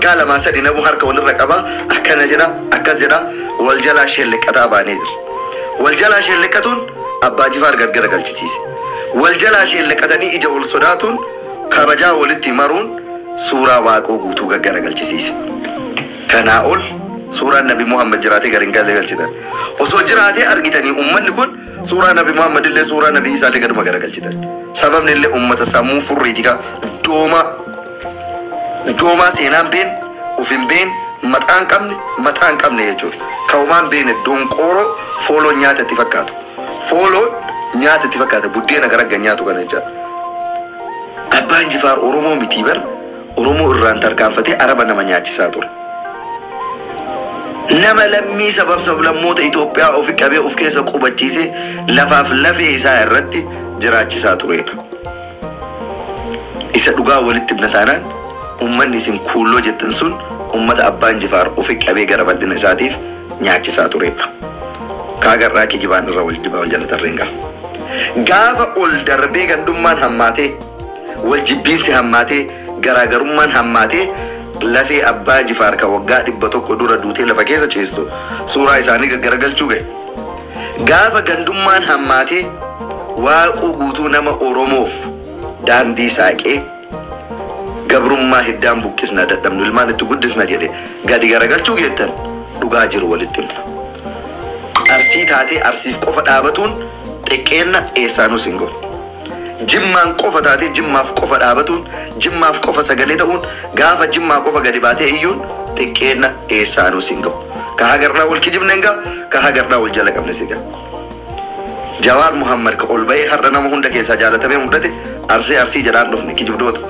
Waggaa lamaa sadi namu harka walirra qaba, akkana jedha, akkas jedha, wal jalaa shelleqqataa baanee jira. Wal jalaa shelleqqatuun Abbaa Jifaar gargara galchisiise. Wal jalaa shelleqqatanii ija wal sodaatuun kabajaa walitti maruun suuraa Waaqoo Guutuu gaggara galchisiise. Kanaa ol suuraan Nabi Muhammad jiraatee gar hin galchitan. Osoo jiraatee argitanii ummanni kun suuraa Nabi Muhammad illee suuraa Nabi Isaa illee gaduma garagalchitan. Sababni illee ummata sammuu furriiti ka doomaa doomaa seenaan been uf hin been mataa hin qabne mataa hin qabne jechuudha. Ka homaa hin beekne donqooroo fooloon nyaata itti fakkaatu. Fooloon nyaata itti fakkaata buddeena garaggan nyaatu kana jechaadha. Abbaan Jifaar Oromoo mitii bar Oromoo irraan tarkaanfatee Araba nama nyaachisaa ture. Nama lammii sabab sablammoota Itoophiyaa ofi qabee of keessa qubachiisee lafaaf lafee isaa irratti jiraachisaa tureedha. Isa dhugaa walitti himna taanaan ummanni isin kuulloo jettan sun ummata Abbaan Jifaar ofi qabee gara bal'ina isaatiif nyaachisaa tureedha. Kaa garraa kijibaan irra wal dibaa wal jala tarreen gaha. Gaafa ol darbee gandummaan hammaatee, wal jibbiinsi hammaatee, garaagarummaan hammaatee lafee Abbaa Jifaar ka waggaa 100 dura duutee lafa keessa ciistu suuraa isaanii gaggaragalchuu gahe. Gaafa gandummaan hammaatee Waaqoo Guutuu nama Oromoof daandii saaqee gabrummaa hiddaan buqqisna dadhabnu ilmaan itti guddisna jedhe gadi garagalchuu geettan dhugaa jiru walitti himna. Arsii taatee Arsiif qofa dhaabatuun xiqqeenna eessaanuu sin gahu. Jimmaan qofa taatee Jimmaaf qofa dhaabatuun, Jimmaaf qofa sagalee ta'uun, gaafa Jimmaa qofa gadi baatee iyyuun xiqqeenna eessaanuu sin gahu. Ka hagarraa wal kijibne hin gaha, ka hagarraa wal jala qabne si gaha. Jawaar Muhammad ka ol ba'ee har'a nama hunda keessaa jaalatamee mul'ate Arsii Arsii jedhaan dhufne kijibdoota.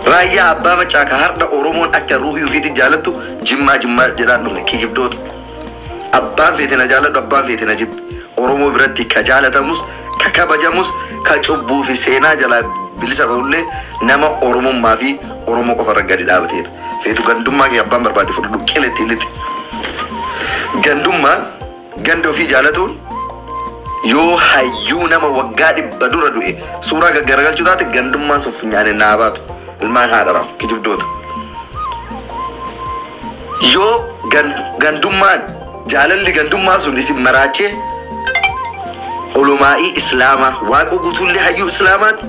Raayyaa Abbaa Maccaa ka har'a Oromoon akka ruuhii ofiitti jaalattu Jimmaa Jimmaa jedhaan dhufne kijibdoota. Abbaan feete na jaaladhu abbaan feete na jibbi. Oromoo biratti ka jaalatamus ka kabajamus ka cubbuu fi seenaa jalaa bilisa bahullee nama Oromummaa fi Oromoo qofa irra gadi dhaabateedha. Feetu gandummaa kee abbaan barbaade fudhadhu qiletti lixi. Gandummaan ganda ofii jaalatuun yoo hayyuu nama waggaa 100 dura du'e suuraa gaggaragalchuu taate gandummaan sun funyaaniin naa baatu. Ilmaan haadharaam kijibdoota. Yoo gandummaan jaalalli gandummaa sun isin maraachee ulumaa'ii Islaamaa Waaqoo Guutuullee hayyuu Islaamaati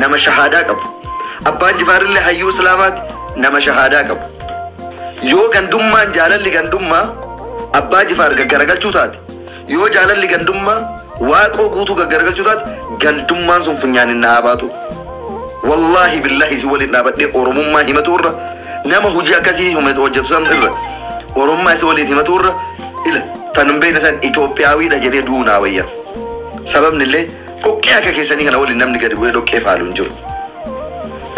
nama shahaadaa qabu. Abbaan Jifaarillee hayyuu Islaamaati nama shahaadaa qabu. Yoo gandummaan jaalalli gandummaa Abbaa Jifaar gaggaragalchuu taate, yoo jaalalli gandummaa Waaqoo Guutuu gaggaragalchuu taate gandummaan sun funyaaniin na haa baatu. Wallaahi billaahi isin waliin dhaabadhee Oromummaa himatuu irra nama hojii akkasii hojjetu san irra Oromummaa isin waliin himatuu irra ila tan hin beekne san Itoophiyaawiidha jedhee du'uu naa wayya. Sababni illee dhoqqee akka keessanii kana waliin namni gadi bu'ee dhoqqee faalu hin jiru.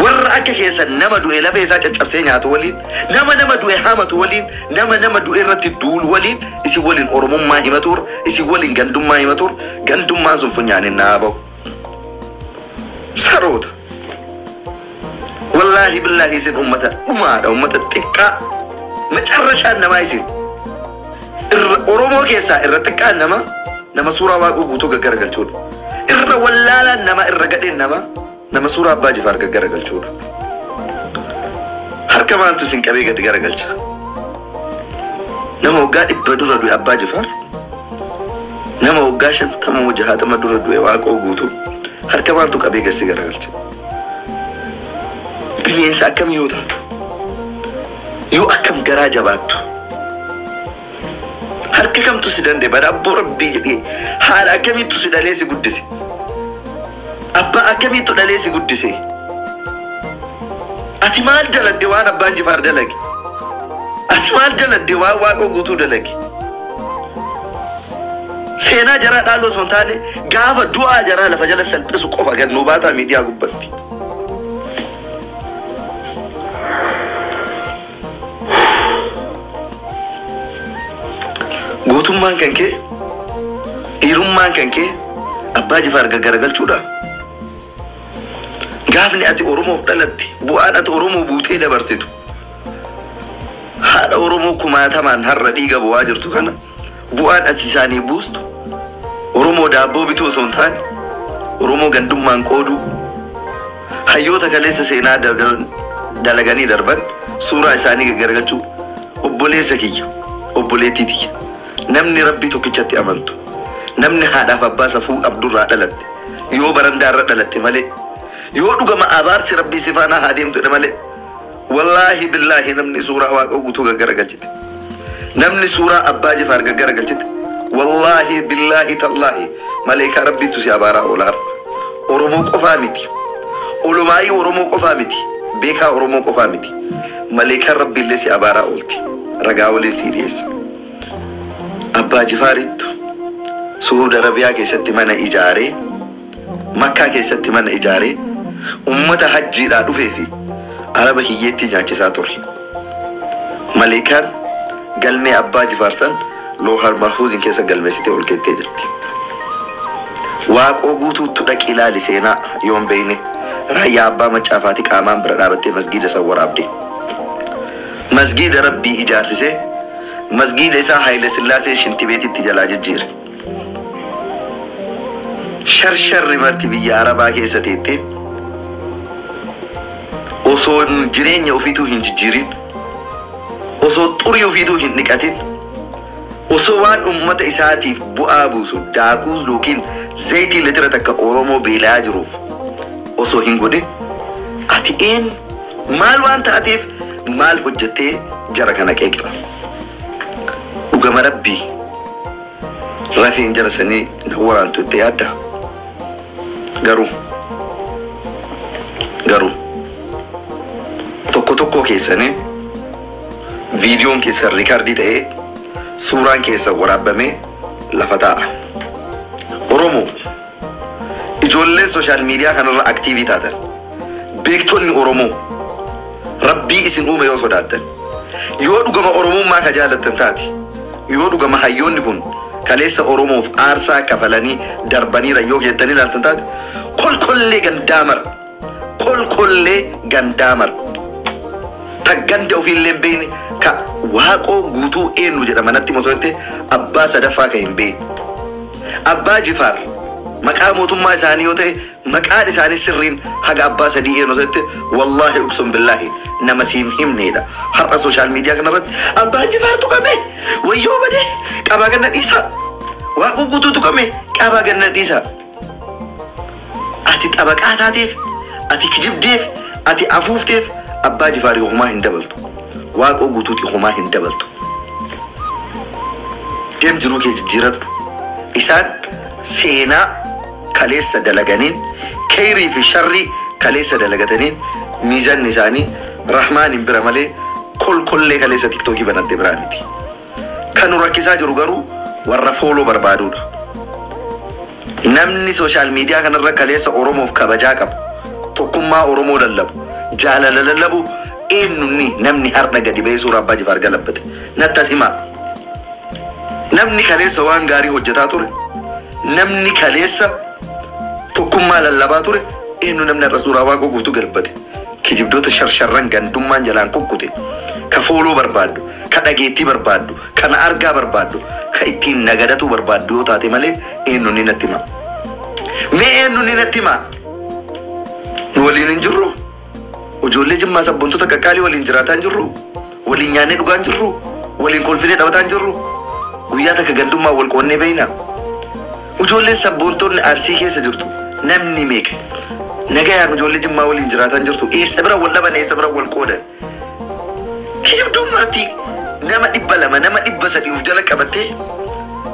Warra akka keessan nama du'e lafee isaa caccabsee nyaatu waliin, nama nama du'e hamatu waliin, nama nama du'e irratti duulu waliin isin waliin Oromummaa himatuu irra, isin waliin gandummaa himatuu irra gandummaan sun funyaaniin naa haa bahu. Saroota. Wallaahi billaahi isin ummata dhumaadha, ummata xiqqaa. Macarrashaan namaa isin. Irra Oromoo keessaa irra xiqqaan namaa nama suuraa Waaqoo Guutuu gaggaragalchuudha. Irra wallaalaan namaa irra gadheen namaa nama suuraa Abbaa Jifaar gaggaragalchuudha. Harka maaltu isin qabee gadi garagalcha? Nama waggaa 100 dura du'e Abbaa Jifaar, nama waggaa 50 moo 60 dura du'e Waaqoo Guutuu harka maaltu qabee gadi si garagalcha? Bineensa akkamii yoo taatu? Yoo akkam garaa jabaattu? Harka kamtu si danda'e? Bada abboo rabbii jedhee haadha akkamiittu si dhalee si guddise? Abbaa akkamiittu dhalee si guddise? Ati maal dalagde waan Abbaan Jifaar dalage? Ati maal dalagde waan Waaqoo Guutuu dalage? Seenaa jaraa dhaaluu osoo hin taane gaafa du'aa jaraa lafa jala salphisu qofa gad nuu baataa miidiyaa gubbatti. Gootummaan kan kee, dhiirummaan kan kee Abbaa Jifaar gaggaragalchuudha. Gaafni ati Oromoof dhalatte, bu'aan ati Oromoo buutee dabarsitu, haadha Oromoo kumaatamaan har'a dhiiga bu'aa jirtu kana bu'aan ati isaanii buustu Oromoo daabboo bituu osoo hin taane Oromoo gandummaan qooduu, hayyoota kaleessa seenaa dalaganii darban suuraa isaanii gaggaragalchuu. Obboleessa kiyya, obboleettii tiyya, namni rabbii tokkichatti amantu, namni haadhaaf abbaa safuu abdurraa dhalatte, yoo barandaarra dhalatte malee, yoo dhugama abaarsi rabbii si faana haa deemtudha malee, wallaahi billaahi, namni suuraa Waaqa Guutuu gaggaragalchite, namni suuraa Abbaa Jifaar gaggaragalchite, wallaahi billaahi tallaahi, maleekaa rabbiitu si abaaraa oolaa. Oromoo qofaa miti, olumaayii Oromoo qofaa miti, beekaa Oromoo qofaa miti, maleekaan rabbiillee si abaaraa oolti. Ragaa waliin sii dhiyeessa. Abbaa Jifaarittu Suudi Arabiyaa keessatti mana ijaaree, Makkaa keessatti mana ijaaree, ummata hajjiidhaa dhufee fi araba hiyyeetti nyaachisaa ture. Maleekaan galmee Abbaa Jifaar san Loohal Mahfuuzin keessa galmeessitee ol keettee jirti. Waaqoo Guutuuttu dhaqi ilaali seenaa yoon beeyne. Raayyaa abbaa macaafaati qaamaan bira dhaabattee masgiida san waraabde. Masgiida rabbii ijaarsisee, masgiida isaa Haayile Sillaasee shintibeetitti jalaa jijjiire. Sharsharri marti biyya arabaa keessa teettee osoo jireenya ofiituu hin jijjiirin, osoo xurii ofiituu hin dhiqatin, osoo waan ummata isaatiif bu'aa buusu daakuu yookiin zayitii litira takka Oromoo beelaa jiruuf osoo hin godhin, ati een maal waan taateef maal hojjettee jara kana qeeqxa? Dhugama rabbii, rafeen jara sanii na waraantu itti yaadda. Garuu tokko tokko keessanii viidiyoon keessan record ta'ee, suuraan keessan waraabamee lafa taa'a. Oromoo, ijoolleen social media kanarra active taatan, beektonni Oromoo, rabbii isin uume yoo sodaattan, yoo dhugama Oromummaa ka jaalattan taate, yoo dhugama hayyoonni kun kaleessa Oromoof aarsaa kafalanii darbaniira yoo jettanii ilaaltan taate, kolkollee gandaa mara, kolkollee gandaa mara, ta ganda ofiillee hin beekne, ka Waaqoo Guutuu eenyu jedhama natti osoo jette abbaa sadaffaa ka hin beekne, Abbaa Jifaar maqaa mootummaa isaanii yoo ta'e, maqaan isaanii sirriin haga abbaa sadii eenyu osoo jette, wallaahi uqsum billaahi, nama siin himneedha. Har'a social media kanarratti Abbaan Jifaar tuqame, wayyoo badee, qabaa ganna dhiisaa. Waaqoo Guutuu tuqame, qabaa ganna dhiisaa. Ati xabaqaa taateef, ati kijibdeef, ati afuufteef, Abbaa Jifaarii homaa hin dabaltu, Waaqoo Guutuuti homaa hin dabaltu. Deem, jiruu kee jijjiiradhu. Isaan seenaa kaleessa dalaganiin, keyrii fi sharrii kaleessa dalagataniin, miizanni isaanii rahmaan bira malee kolkollee kaleessa TikTokii banatte biraa miti. Kan nu rakkisaa jiru garuu warra follow barbaaduudha. Namni social media kanarra kaleessa Oromoof kabajaa qabu, tokkummaa Oromoo lallabu, jaalala lallabu eenyunni namni har'a gadi ba'ee suuraa Abbaa Jifaar galabbate? Natti as himaa. Namni kaleessa waan gaarii hojjetaa ture, namni kaleessa tokkummaa lallabaa ture eenyu namni har'a suuraa Waaqoo Guutuu galbate? Kijibdoota sharsharran gandummaan jalaan kukkute, ka follow barbaaddu, ka dhageettii barbaaddu, ka na argaa barbaaddu, ka ittiin nagadatuu barbaaddu yoo taate malee eenyu ni natti hima? Mee eenyu ni natti hima? Nu waliin hin jirru? Ijoollee Jimmaa sabboontota qaqqaalii waliin jiraataa hin jirru? Waliin nyaannee dhugaa hin jirru? Waliin kolfinee taphataa hin jirru? Guyyaa takka gandummaa wal qoonnee beeyna? Ijoolleen sabboontonni Arsii keessa jirtu namni meeqa nagayaan ijoollee Jimmaa waliin jiraataa hin jirtu? Eessa bira wal dhaban? Eessa bira wal qoodan? Kijibduun marti nama 200, nama 300 of jala qabattee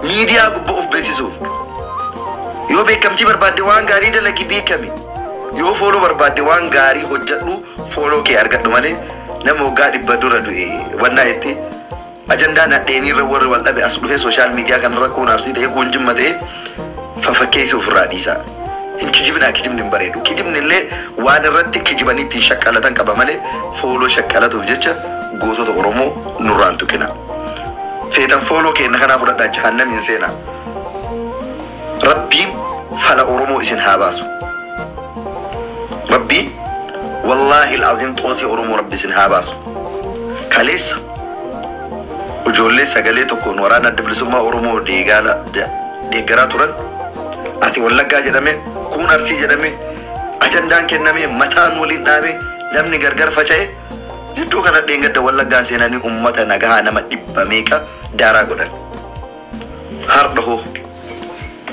miidiyaa gubbaa of beeksisuuf. Yoo beekamtii barbaadde waan gaarii dalagi, beekami. Yoo follow barbaadde waan gaarii hojjedhu, follow kee argadhu malee, nama waggaa 100 dura du'e wannaa itti ajandaan hadheeniirra warri wal dhabe as dhufee social media kanarra kun Arsii ta'ee, kun Jimma ta'ee fafakkeessuu ofirraa dhiisaa. Hin kijibnaa, kijibni hin bareedu. Kijibni illee waan irratti kijibanii ittiin shaqqalatan qaba malee, follow shaqqalatuuf jecha gootota Oromoo nurraan tuqina. Feetan follow kenna kanaa fudhadhaa, jahannam hin seenaa. Rabbiin fala Oromoo isin haa baasu. Rabbiin wallaahi alazim xoosii Oromoo rabbi isin haa baasu. Kaleessa ijoollee sagalee tokkoon waraana Adda Bilisummaa Oromoo deeggaraa turan, ati Wallaggaa jedhame, kun Arsii jedhame, ajandaan kenname, mataan waliin dhaame. Namni gargar faca'e jidduu kana dheengadda Wallaggaan seenanii uummata nagahaa nama dhibba meeqa daaraa godhan. Har'a hoo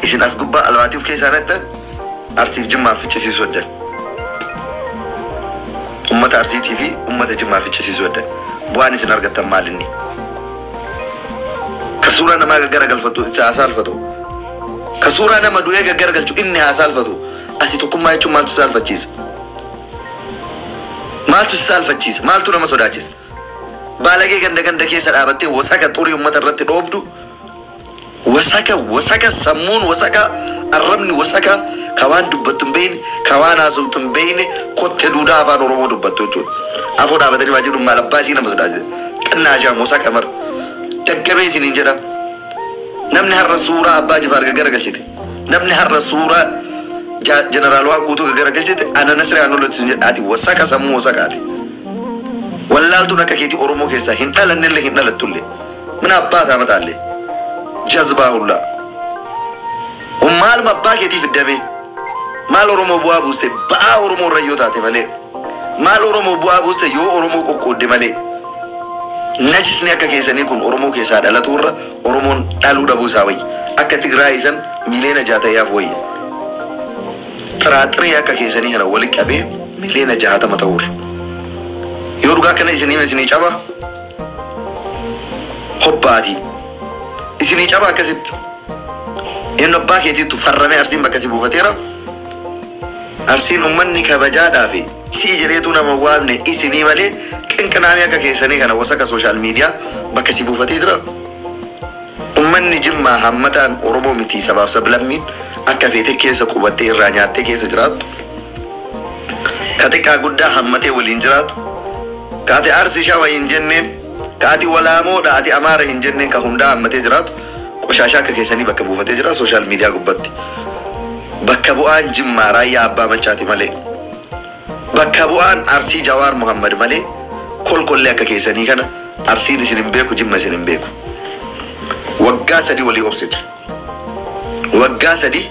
isin as gubbaa albaatiif keessaa naqxan Arsiif Jimmaan ficcisiisuu heddan. Uummata Arsiitii fi uummata Jimmaa ficcisiisuu heddan. Bu'aan isin argattan maal inni? Ka suuraa namaa gaggaragalfatu itti haasaalfatu. Ka suuraa nama du'ee gaggaragalchu inni haasaalfatu. Ati tokkummaa jechuun maaltu saalfachiisa? Maaltu si saalfachiisa? Maaltu nama sodaachisa? Baalagee ganda ganda keessa dhaabattee wasaka xurii uummata irratti dhoobdu. Wasaka wasaka sammuun wasaka arrabni wasaka ka waan dubbattu hin beekne ka waan haasoftu hin beekne kotte duudaa afaan Oromoo dubbattu jechuudha. Afoo dhaabatanii waa jedhu maal abbaa isii nama sodaachisa. Xinnaa jaam wasaka mara. Daggabee isiniin jedha. Namni har'a suuraa Abbaa Jifaar gaggaragalchite. Namni har'a suuraa Jeneraal Waaqoo Guutuu gaggaragalchite ana Nasree Aanulotti isin jedha ati wasaka sammuu wasakaati. Wallaaltuun akka keetii Oromoo keessaa hin dhalannellee hin dhalattullee. Mina abbaa ta'a mataallee. Jazbaa hullaa. Maaluma abbaa keetii fiddamee. Maal Oromoo bu'aa buuste ba'aa Oromoo irra yoo taate malee. Maal Oromoo bu'aa buuste yoo Oromoo qoqqoodde malee. Najisni akka keessanii kun Oromoo keessaa dhalatu irra Oromoon dhaluu dhabuu isaa wayya. Akka Tigraay san miliyoona 6 ta'eef wayya. Xiraaxiree akka keessanii kana walitti qabee miliyoona 60 ta'uurra. Yoo dhugaa kana isinii isinii caba hobbaatii. Isinii caba akkasitti. Inni abbaa keetiitu farramee Arsiin bakka si buufateera. Arsiin uummanni kabajaadhaa fi si'i jedheetu nama waamne isinii malee qinqinaamii akka keessanii kana wasaka sooshaal miidiyaa bakka si buufatee jira. Uummanni Jimmaa hammataan Oromoo miti sabaaf sablammiin akka feete keessa qubattee irraa nyaattee keessa jiraattu. Ka xiqqaa guddaa hammatee waliin jiraatu. Ka ati Arsii Shawa hin jenneen, ka ati Walaamoodha ati Amaara hin jenneen ka hundaa hammatee jiraatu. Qoshaashaa akka keessanii bakka buufatee jira sooshaal miidiyaa gubbatti. Bakka bu'aan Jimmaa Raayyaa Abbaa Machaati malee. Bakka bu'aan Arsii Jawaar Muhammad malee kolkollee akka keessanii kana Arsiin isin hin beeku Jimma isin hin beeku. Waggaa 3 walii obsite. Waggaa 3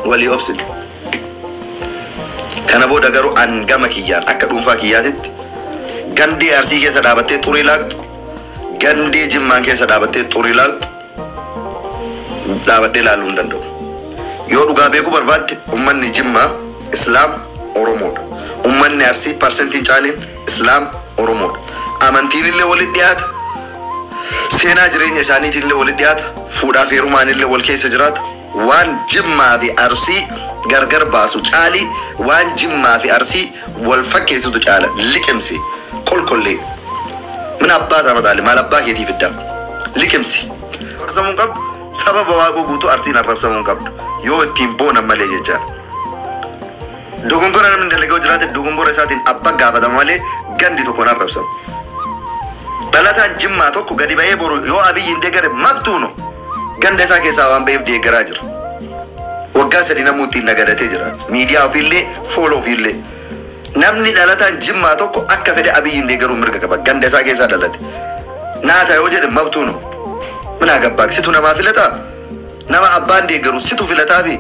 walii obsite. Kana booda garuu an gama kiyyaan akka dhuunfaa kiyyaatitti gandee Arsii keessa dhaabattee xurii laaqxu, gandee Jimmaan keessa dhaabattee xurii laaqxu dhaabadhee ilaaluu hin danda'u. Yoo dhugaa beekuu barbaadde uummanni Jimmaa Islaam Oromoodha. Uummanni Arsii parsentiin caaliin Islaam Oromoodha. Amantiin illee walitti dhiyaata. Seenaa jireenya isaaniitiin illee walitti dhiyaata. Fuudhaa fi heerumaan illee wal keessa jiraata. Waan Jimmaa fi Arsii gargar baasu caalii waan Jimmaa fi Arsii wal fakkeessutu caala liqimsi kolkollee. Mina abbaa ta'a mataale maal abbaa keetii fiddaa liqimsi. Arrabsamuu hin qabdu sababa Waaqoo Guutuu Arsiin arrabsamuu hin qabdu yoo ittiin boonan malee jechaadha. Dogongora namni dalagee jiraate dogongora isaatiin abbaa gaafatama malee gandi tokko hin arrabsamu. Dhalataan Jimmaa tokko gadi ba'ee boru yoo Abiyyi hin deeggare mabtuuno ganda isaa keessaa waan ba'eef deeggaraa jira. Waggaa 3 namuu ittiin nagadatee jira. Miidiyaa ofiillee fooloo ofiillee. Namni dhalataan Jimmaa tokko akka fedhe Abiyyi hin deeggaruu mirga qaba. Ganda isaa keessaa dhalate. Naata yoo jedhe mabtuuno. Mina gabbaak situ namaa filataa? Nama abbaan deeggaru situ filataa fi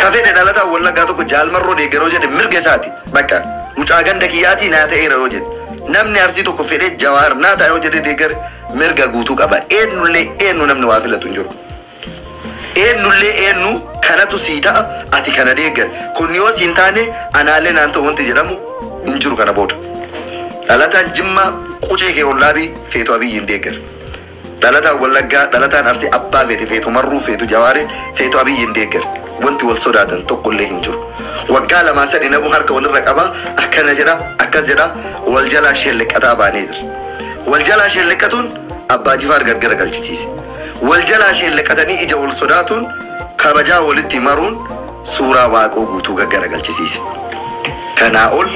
ka fedhe dhalataan Wallaggaa tokko Jaalmarroo deeggaroo jedhe mirga isaati. Bakka mucaa ganda kiyyaatii naa ta'eera yoo jedhe. Namni Arsii tokko fedhe Jawaar naa ta'a yoo jedhe deeggare mirga guutuu qaba. Eenyullee eenyu namni waa filatu hin jiru. Eenyullee eenyu kanatu sii ta'a ati kana deeggare. Kun yoo siin taane anaallee naan ta'u wanti jedhamu hin jiru kana booda. Dhalataan Jimmaa qucee kee ollaabii feetu Abiyyi hin deeggare. Dhalataan Wallaggaa dhalataan Arsii abbaa feete feetu Marruu feetu Jawaariin feetu Abiyyi hin deeggare. Wanti wal sodaatan tokkollee hin jiru. Waggaa 2 3 namuu harka walirra qaba akkana jedha akkas jedha wal jalaa shelleqqataa baanee jira. Wal jalaa shelleqqatuun Abbaa Jifaar gargara galchisiise. Wal jalaa shelleqqatanii ija wal sodaatuun kabajaa walitti maruun suuraa Waaqoo Guutuu gaggara galchisiise. Kanaa ol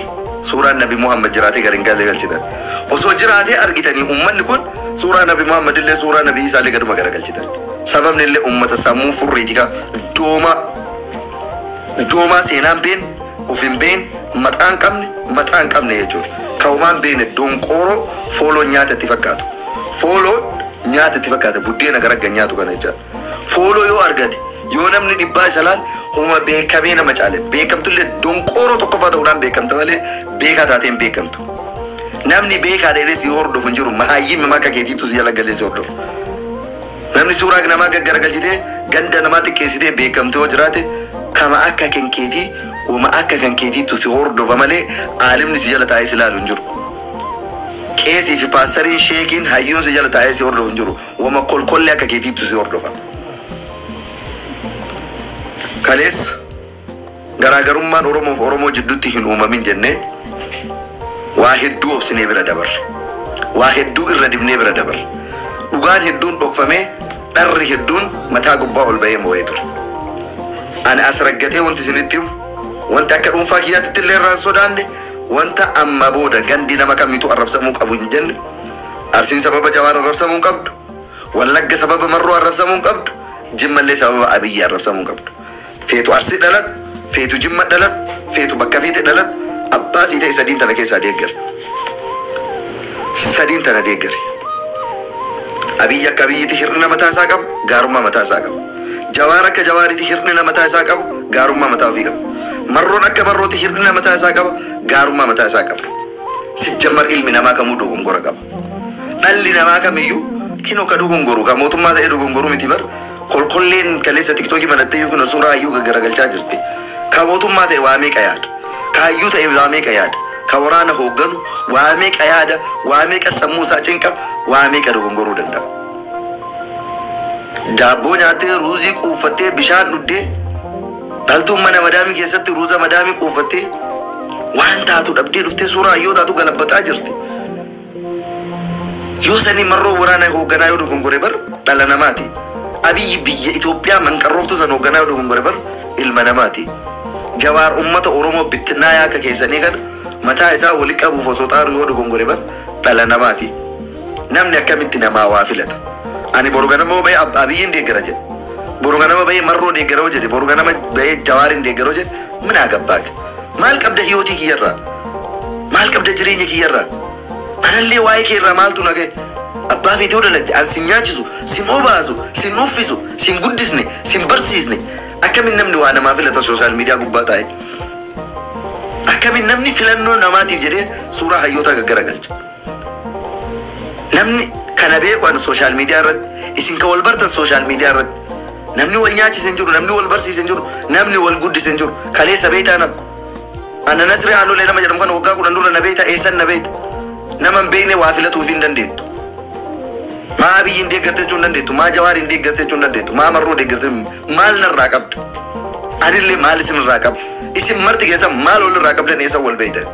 suuraan Nabi Muhammad jiraatee gar hin galle galchitan. Osoo jiraatee argitanii uummanni kun suuraa Nabi Muhammad illee suuraa Nabi Isaa illee gaduma garagalchitan. Sababni illee uummata sammuu furriitii ka doomaa doomaa seenaan been of hin been mataa hin qabne jechuudha. Ka homaan beene donqooroo fooloon nyaata itti fakkaatu. Fooloon nyaata itti fakkaata buddeena garaggan nyaatu kana jechaadha. Fooloo yoo argate yoo namni dhibbaa isa laal Huma beekamee nama caale. Beekamtullee donqooroo tokkoffaa ta'uudhaan beekamta malee beekaa taateen beekamtu. Namni beekaa dheeree si hordofu hin jiru. Mahaayyimni akka keetiitu si jala galee si hordofu. Namni suuraa namaa gaggaragalchitee ganda namaa xiqqeessitee beekamtu yoo jiraate kama akka kan keetii huma akka kan keetiitu si hordofa malee aalimni si jala taa'ee si ilaalu hin jiru. Qeesii fi paastariin sheekiin hayyuun si jala taa'ee si hordofu hin jiru. Wama kolkollee akka keetiitu si hordofa. Kaleessa garaagarummaan Oromoof Oromoo jidduutti hin uumamin jennee waa hedduu obsinee bira dabarre. Waa hedduu irra dibnee bira dabarre. Dhugaan hedduun dhokfamee dharri hedduun mataa gubbaa ol bahee moo'ee ture. Ani as raggatee wanti isinitti himu wanti akka dhuunfaa kiyyaatti illee irraan sodaanne wanta amma booda gandi nama kamiitu arrabsamuu qabu hin jenne. Arsiin sababa Jawaar arrabsamuu hin qabdu. Wallagga sababa Marroo arrabsamuu hin qabdu. Jimmallee sababa Abiyyi arrabsamuu hin qabdu. Feetu Arsii dhaladhu, feetu Jimma dhaladhu, feetu bakka feete dhaladhu, abbaa sii ta'e sadiin tana keessaa deeggari. Sadiin tana deeggari. Abiyyi akka Abiyyiitti hir'ina mataa isaa qabu, gaarummaa mataa isaa qabu. Jawaar akka Jawaariitti hir'ina mataa isaa qabu, gaarummaa mataa ofii qaba. Marroon akka Marrootti hir'ina mataa isaa qaba, gaarummaa mataa isaa qaba. Sijjammar ilmi namaa kamuu dogongora qaba. Dhalli namaa kamiyyuu kinoo ka dogongoru ka mootummaa ta'ee dogongoru miti bar kolkolleen kaleessa tiktookii manattee kun suuraa hayyuu gaggaragalchaa jirti. Ka mootummaa ta'e waa meeqa yaada? Ka hayyuu ta'e waa meeqa yaada? Ka waraana hoogganu waa meeqa yaada? Waa meeqa sammuu isaa cinqa? Waa meeqa dogongoruu danda'a? Daabboo nyaattee ruuzii quufattee bishaan dhuddee dhaltuun mana madaamii keessatti ruuza madaamii quufattee waan taatu dhabdee dhuftee suuraa hayyoo taatu galabbataa jirti. Yoo sanii Marroo waraana hoogganaa yoo dogongore bar dhala namaati. Abiyyi biyya Itoophiyaa manqarrooftuu san hoogganaa yoo dogongore bar ilma namaati. Jawaar uummata Oromoo bittinnaa akka keessanii kana mataa isaa wali qabuuf osoo xaaru yoo dogongore bar dhala namaati. Namni akkamitti namaa waa filata? Ani boru ganama bahee Abiyyiin deeggara jedhe. Boru ganama bahee Marroo deeggara jedhe. Boru ganama bahee Jawaariin deeggara jedhe. Minaa gabbaaka. Maal qabda hiyootii kiyyarraa? Maal qabda jireenya kiyyarraa? Anallee waa'ee kee irraa maaltu na ga'e? Abbaa feetee yoo dalagde an sin nyaachisu, sin obaasu, sin uffisu, sin guddisne, sin barsiisne. Akkamiin namni waa namaa filata sooshaal miidiyaa gubbaa taa'e? Akkamiin namni filannoo namaatiif jedhee suuraa hayyootaa gaggaragalcha? Namni kana beeku an sooshaal miidiyaa irratti isin ka wal bartan sooshaal miidiyaa irratti namni wal nyaachise hin jiru, namni wal barsiise hin jiru, namni wal guddise hin jiru. Kaleessa beektaa nama. Ana Nasree Aanolee nama jedhamu kana waggaa 10 dura na beekta, eessan na beekta? Nama hin beekne waa filatuuf hin dandeettu. Maa Abiyyiin deeggartee jechuu hin dandeettu, maa Jawaariin deeggartee jechuu hin dandeettu, maa Marroo deeggartee maal narraa qabda? Anillee maal isin irraa qaba? Isin marti keessa maal wal irraa qabdan eessa wal beektan?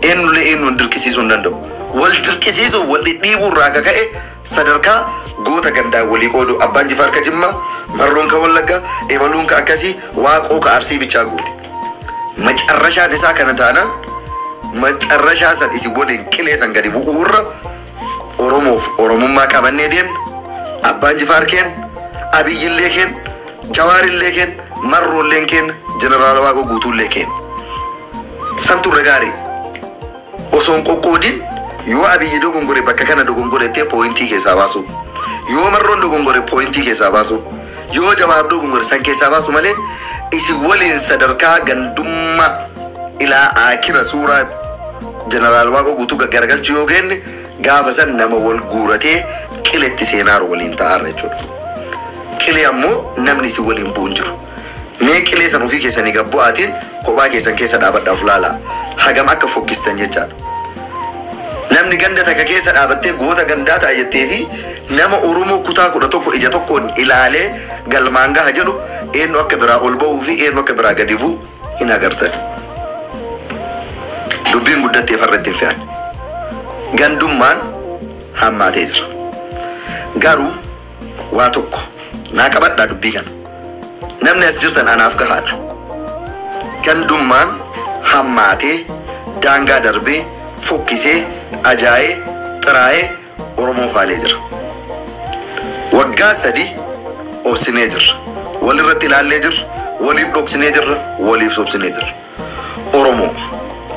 Eenyullee eenyuun dirqisiisuu hin danda'u. Wal dirqisiisuuf wal dhidhiibuu irraa akka ka'e sadarkaa goota gandaa walii qoodu abbaan Jifaar ka Jimmaa, Marroon ka Wallaggaa, Ebaluun ka akkasii, Waaqoo ka Arsii bichaa guute. Macarrashaan isaa kana taanaan macarrashaa san isin waliin qilee san gadi bu'uurra Oromoof Oromummaa qabannee deemna. Abbaan Jifaar keen, Abiyyillee keen, Jawaarillee keen, Marroolleen keen, Jeneraal Waaqoo Guutuullee keen. Santu irra gaarii. Osoo hin qoqqoodin yoo Abiyyi dogongore bakka kana dogongore jettee pooyintii keessaa baasu. Yoo Marroon dogongore pooyintii keessaa baasu. Yoo Jawaar dogongore san keessaa baasu malee isin waliin sadarkaa gandummaa ilaa akira suuraa Jeneraal Waaqoo Guutuu gaggaragalchuu yoo geenne gaafa san nama wal guuratee qiletti seenaaru waliin ta'aarra jechuudha. Qilee ammoo namni isin waliin bu'u hin jiru. Mee qilee san ofii keessanii gabbu'aatiin kophaa keessan keessa dhaabadhaaf laalaa. Hagam akka fokkistan jechaadha. Namni ganda takka keessa dhaabattee goota gandaa ta'a jettee fi nama Oromoo kutaa 11 ija tokkoon ilaalee galmaan gaha jedhu eenyu akka biraa ol ba'uu fi eenyu akka biraa gadi bu'u hin agartan. Dubbiin guddattee farra ittiin fe'an. Gandummaan hammaatee jira. Garuu waa tokko naa qabadhaa dubbii kana. Namni as jirtan anaaf gahaadha. Gandummaan hammaatee daangaa darbee fokkisee ajaa'ee xiraa'ee Oromoo faalee jira. Waggaa 3 obsinee jirra. Walirratti ilaallee jirra. Waliif dhoksinee jirra. Waliif sobsinee jirra. Oromoo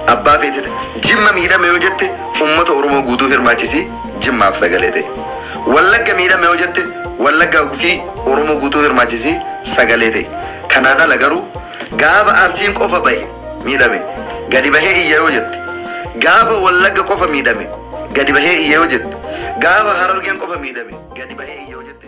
abbaa feetete Jimma miidhame yoo jette uummata Oromoo guutuu hirmaachisii Jimmaaf sagalee ta'e. Wallagga miidhame yoo jette Wallaggaa fi Oromoo guutuu hirmaachisii sagalee ta'e. Kanaan ala garuu gaafa Arsiin qofa bahe miidhame gadi bahee iyya yoo jette, gaafa Wallagga qofa miidhame gadi bahee iyya yoo jette, gaafa Harargeen qofa miidhame gadi bahee iyya yoo jette.